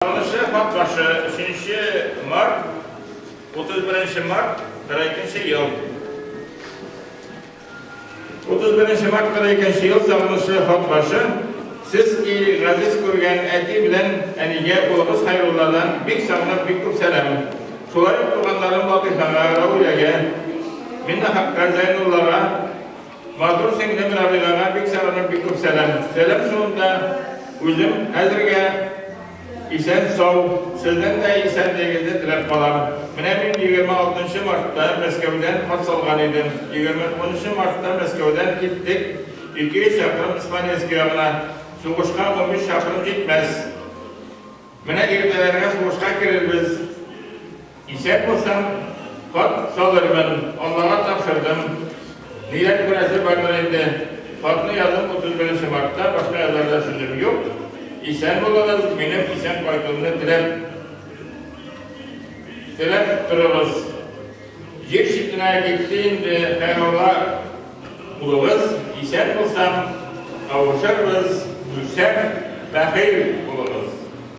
Сагынышлы хат башы, өченче март, 31 март, 42 ел. 31 март, 42 ел, сагынышлы хат башы. Сез ки газиз күргән әти белән әнигә улыгыз Хәйрулладан бик сагынып бик күп сәлам. Шулай ук туганнарым Латыйфага, Рауләгә, Миннахакка, Зәйнуллага, Матур сеңлем Рабигага бик сагынып бик күп сәлам. Сәлам шунда үзем хәзергә исән-сау, сезнең дә исәнлегегезне теләп калам. Менә мин 26 нчы мартта Мәскәүдән хат салган идем. 29 нчы мартта Мәскәүдән киттек 200 чакрым Смоленск ягына. Сугышка 15 чакрым җитмәс. Менә иртәләргә сугышка керербез. Исән булсам, хат салырмын. Аллага тапшырдым. Ниләр күрәсе бардыр инде. Хатны яздым 31 нче мартта, башка язарда сүзем юк. Исән булыгыз, минем исән кайтуымны теләп теләп торыгыз. Җир читенә китте инде Хәйрулла улыгыз, исән булсам, кавышырбыз, үлсәм, бәхил булыгыз.